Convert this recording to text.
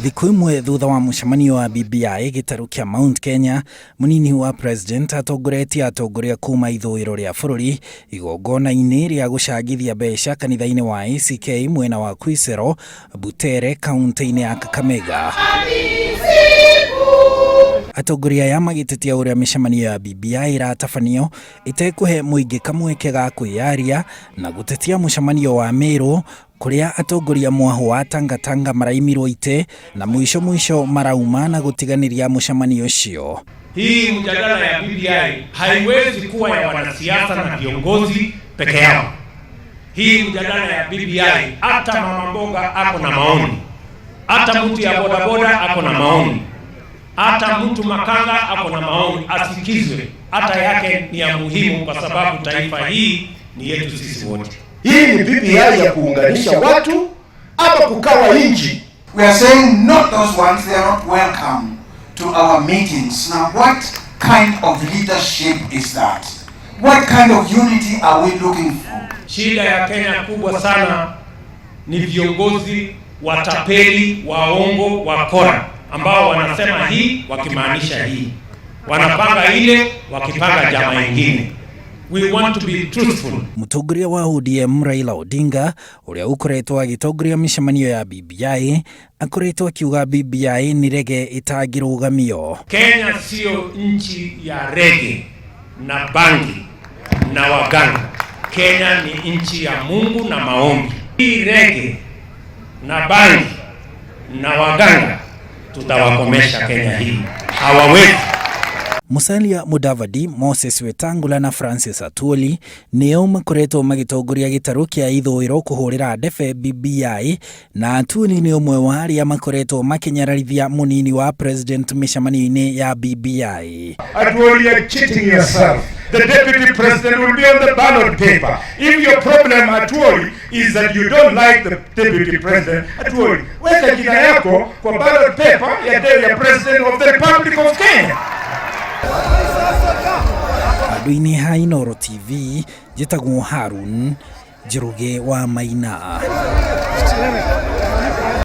Thikũ imwe thutha wa mũcemanio wa BBI gĩtarũ kĩa Mount Kenya, mũnini wa president atongoretie atongoria kuma ithũĩro rĩa bũrũri igongona-inĩ rĩa gũcangithia mbeca kanitha-inĩ wa ACK mwena wa Khwisero, Butere, kaunti-inĩ ya Kakamega. Atongoria aya magĩtetia ũrĩa mĩcemanio ya BBI ĩratabanio ĩtekũhe mũingĩ kamweke ga kwĩyaria na gũtetia mũcemanio wa Meru kũrĩa atongoria mwahũ wa Tangatanga maraimirwo itĩ na mũico mũico marauma na gũtiganĩria mũcemanio ũcio. Hii mjadala ya BBI haiwezi kuwa ya wanasiasa na viongozi peke yao. Hii mjadala ya BBI, hata mama mboga ako na maoni, hata mtu ya bodaboda ako na maoni, hata mtu makanga ako na maoni, asikizwe. Hata yake ni ya muhimu, kwa sababu taifa hii ni yetu sisi wote. Hii ni BBI ya kuunganisha watu ama kukawa nchi. We are saying not those ones, they are not welcome to our meetings. Now, what kind of leadership is that? What kind of unity are we looking for? Shida ya Kenya kubwa sana ni viongozi watapeli, waongo, wakora ambao wanasema hii wakimaanisha hii, wanapanga ile wakipanga jama ingine. We want to be truthful. Mũtongoria wa ODM Raila Odinga ũrĩa ũkoretwo agĩtongoria mĩcemanio ya BBI akoretwo akiuga BBI nĩ rege ĩtangĩrũgamio. Kenya sio nchi ya rege na bangi na waganga. Kenya ni nchi ya Mungu na maombi. Hii rege na bangi na waganga tutawakomesha Kenya hii, hawawezi. Musalia Mudavadi, Moses Wetangula na Francis Atwoli nĩo makoretwo magĩtongoria gĩtarũ kĩa ithũĩro kũhũrĩra ndebe BBI na Atwoli nĩ ũmwe wa arĩa makoretwo makĩnyararithia mũnini wa president mĩcemanio-inĩ ya BBI. Atwoli, you're cheating yourself. The deputy president will be on the ballot paper. If your problem, Atwoli, is that you don't like the deputy president, Atwoli, weka jina yako kwa ballot paper ya president of the Republic of Kenya. Handũ-inĩ ha Inooro TV njĩtagwo Harun Njoroge wa Maina.